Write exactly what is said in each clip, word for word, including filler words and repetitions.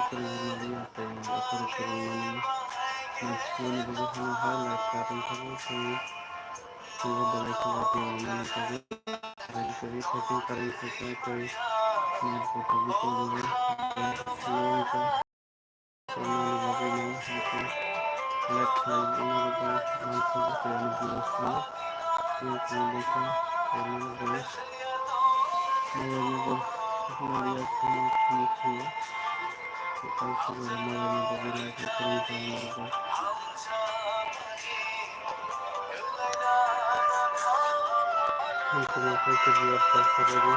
kwrwngmani tei aphuru kwrwngmani. Nokni bagwi hwnwi hai light current tabuk tei tongo, belai khe light rwmani bagwi. Belai khe tei current thangkhe tei net bo tabuk tongmani. Tei tongmani bagwi no hwnkhe light khlai rwna bagwi mansa tei ani bilas no tei tongmani bagwi. Maya ni bo maya khum khum khum. Tei sabo maya ni bo belai khe kwrwng tong nai bo. Ang tini khe video start khabai di.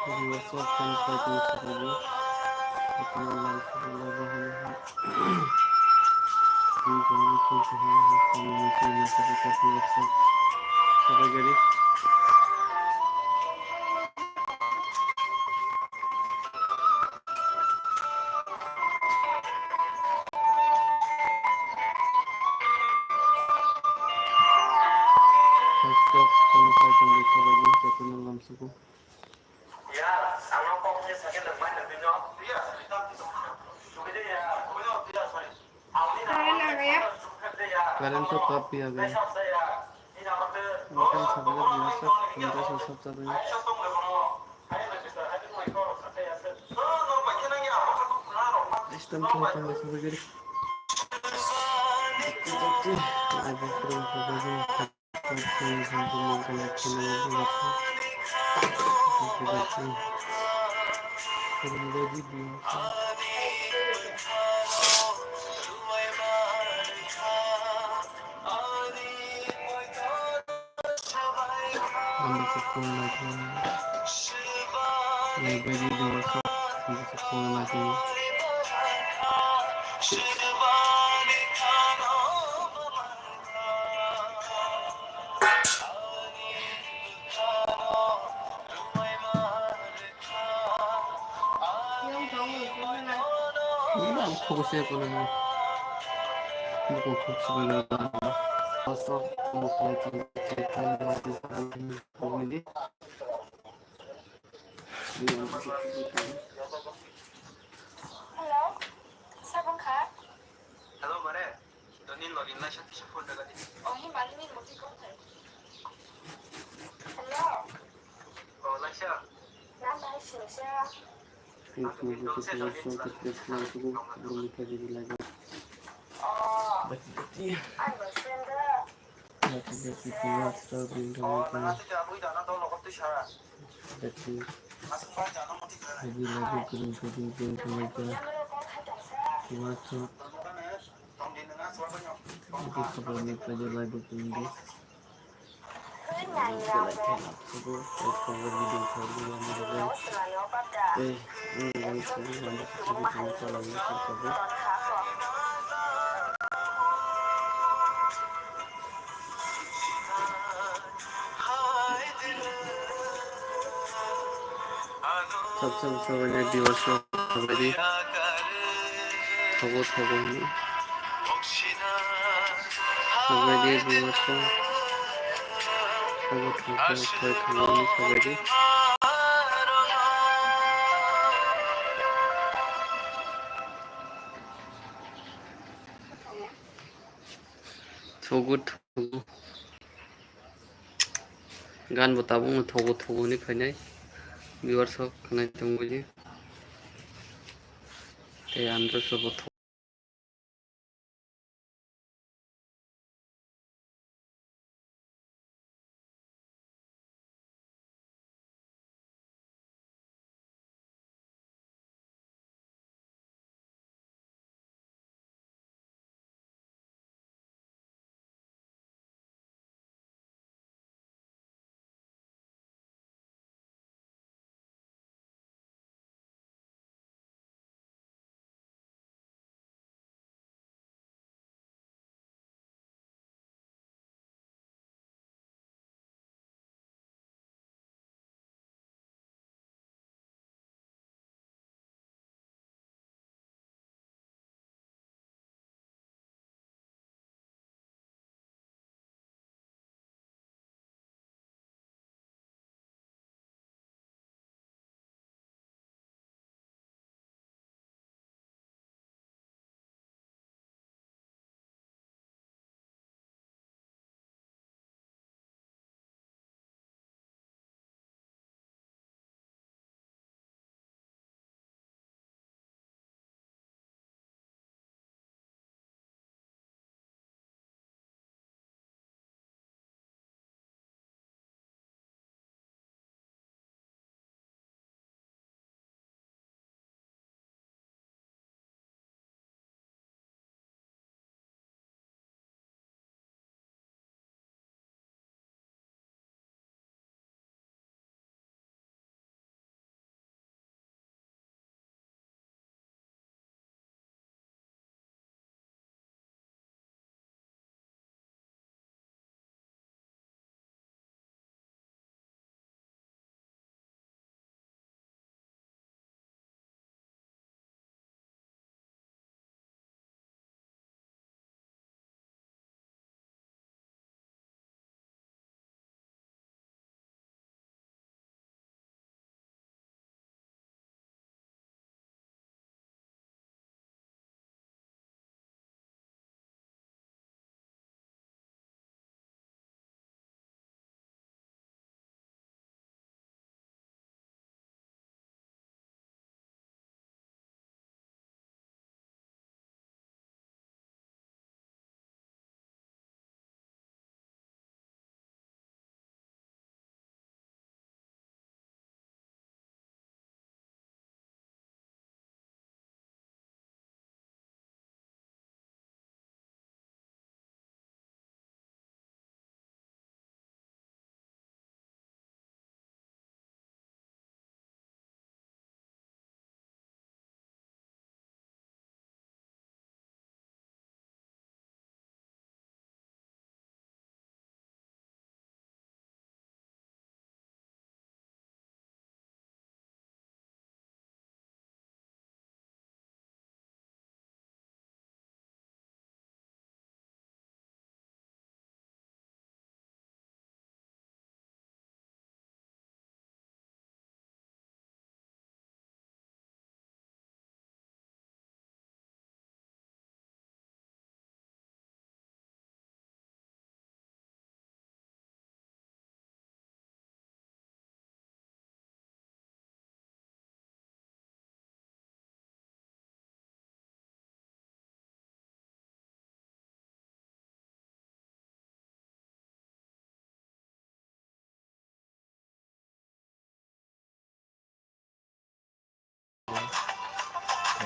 Viewers of Fun Fighting Saturday, apni online saturday bahai hai. Thank you, thank you, thank you, thank you, thank you, thank you, viewers of Saturday. First of all, fighting di sabai di, jotoni lamsugo. Current to kap diya gaya. Makan sabale biasa, pinta sosok sabale. System kaya tangga sabale. Oke, oke. Ada kurang sabale. Ang khubu se kono ni. Buko khuk se kono. First of all, Hello, sabang kha? Hello, mare. Doni login lai sa, sa phone daga di. Oh, hi mani ni moti ko thai. Hello. Oh, lai sa. Na bai sing sa. Ang doni dong se login sa. Oh. Bati, bati. Ang bai sing da. Bati, bati, bati. Bati. Haji lagi kering kering kering kering kering. Dimaksud. Itu sebelumnya kerja lagi tinggi. Kalau kita lagi enak, itu buat cover video cover yang ada. Eh, ini yang sini nanti kita bisa cover lagi cover. Sabsa sabsa wngkha viewers rok, sabadi thogo thogo hwnwi. Sabadi viewers rok, thogo thogo thoi thogo hwnwi sabadi. Thogo thogo. Gan bo tabukno thogo thogo hwnwi phainai. Viewers rok khwnai tongbaidi. Tei androso bo thogo.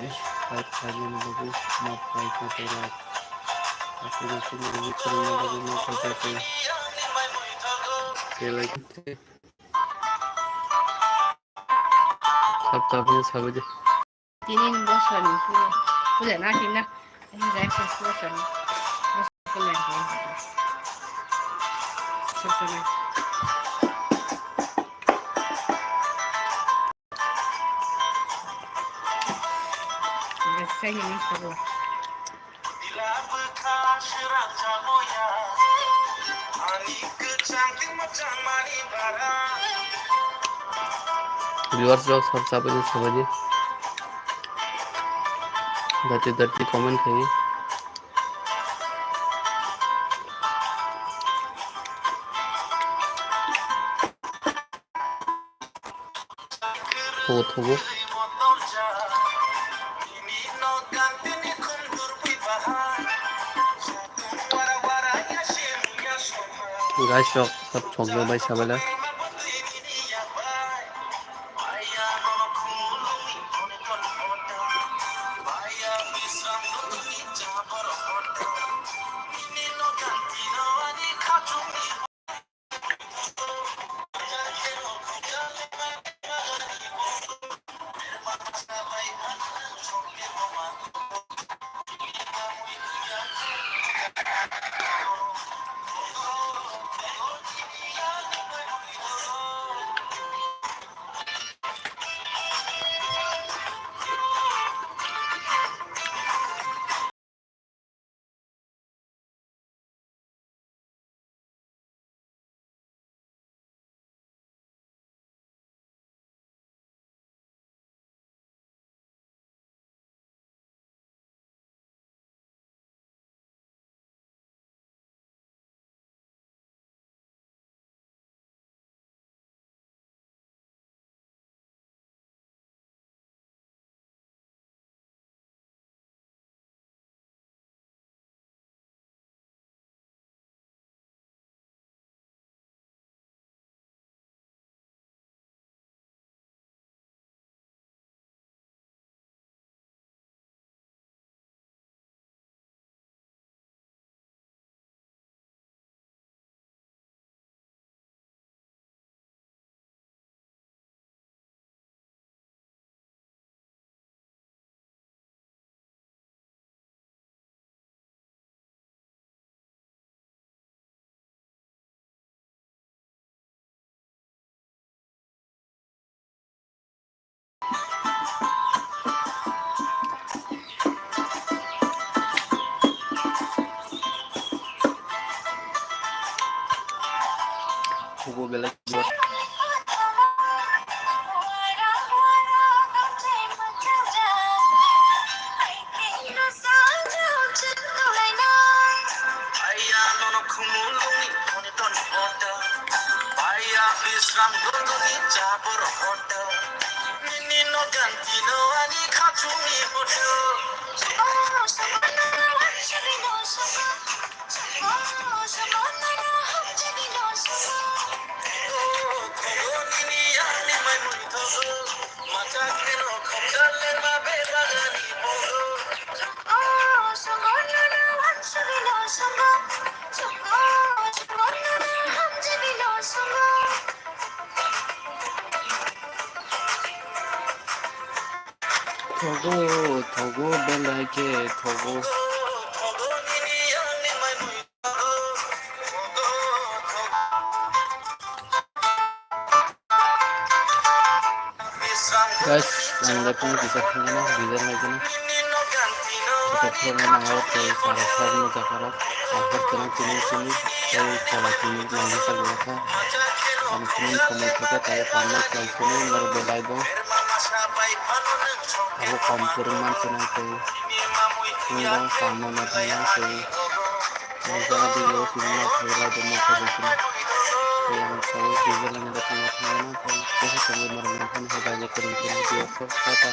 Five thousand rupees map khaina pura. Aku nasi nani khaina bagwi map khaina pura. Belai khe. Sab tabuk sabai de. Tini ni bosor ni puja, puja na hina. Ini jai pas bosor ni. Bosor ni. Sosona. Ini saya ini sebelah. Viewers rok sab sabai ni sabai di. Dati dati comment khai. Thogo, thogo. Guys rok sab chokjak bai sabaila. Hugo belai. Thogo, thogo, belai khe thogo. Guys, ang lai phone kisa phone na, diesel lai phone. Kisa phone na, ang tei sara phone na jakaro. Ang phone kena chini chini, tei kala chini nang bisa gula kha. Ang chini kamai kha tei kamai kha chini, nor belai bo. Abo kom kwrwngma chini tei. Ang bo kamma ma thangma tei. Ang jaga di yo sini ma thangla de ma thangla sini. Yang tahu di jalan ada tengah tengah na tei. Kau sini mar mar kan hai banyak kering kering dia kau kata.